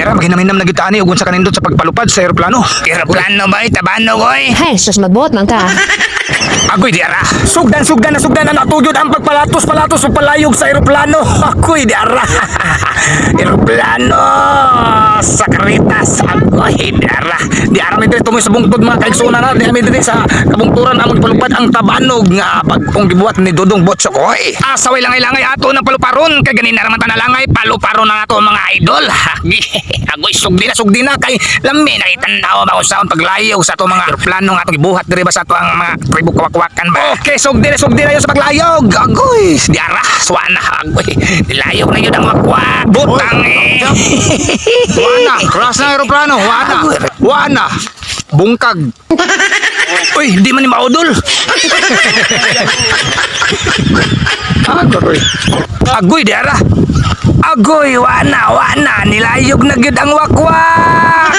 Di ara maghinam-hinam na gyud ta ani ug unsa kanindot sa pagpalupad sa eroplano. Eroplano ba? Tabanog oy. Hay, sus, magbuot man ka. Agoy, di ara. Sugdan, sugdan na sugdan na natugod ang pagpalatos palatos ug palayog sa eroplano. Agoy, di ara. Eroplano sa Caritas. Agoy, di ara. Di ara mi diri tumoy sa bungtod, mga kaigsunan na. Di ara mi diri sa kabungturan among gipalupad ang tabanog nga bag-ong gibuhat ni Dodong Botchok oy. Asa way langay-langay ato ng paluparon kay ganina raman tanalangay paluparon na ato, mga idol. Agoy, sugdi na Sugdi na kay lami na itan-aw ba unsaon paglayog sa ato mga eroplano nga atong gibuhat diri ba sa ato ang mga tribo kawakwakan ba. Okay, sugdi na yun sa paglayog. Agoy. Di ara, suwa na, agoy. Nilayog na yun ang wakwak. Butang eh. Wana, crash na eroplano, wana. Wana. Bungkag. Uy, di man ni maudol. Agoy. Agoy, di ara. Agoy, wana, wana. Nilayog na gyud ang wakwak.